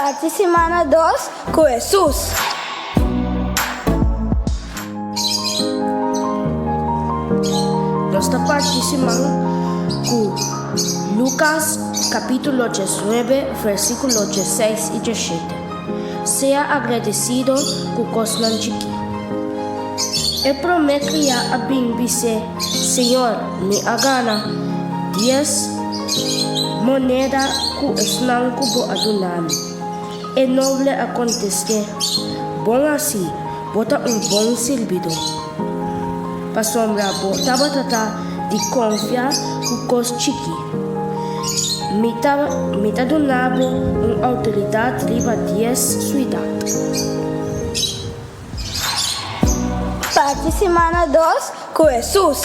Parti simana dos ku Hesus. Nos ta parti siman ku Lukas kapítulo 19 versíkulo 16 i 17. Sea agradesido ku kosnan chikí. E promé kriá a bin bis'é, Señor, mi a gana dies moneda ku esnan ku bo a duna mi. E noble a kontest'é, Bon hasí, bo ta un bon sirbidó. Pasobra bo tabata ta di konfia ku kos chikí. Mi ta mi ta duna bo un outoridat riba dies suidat. Parti simana dos ku Hesus.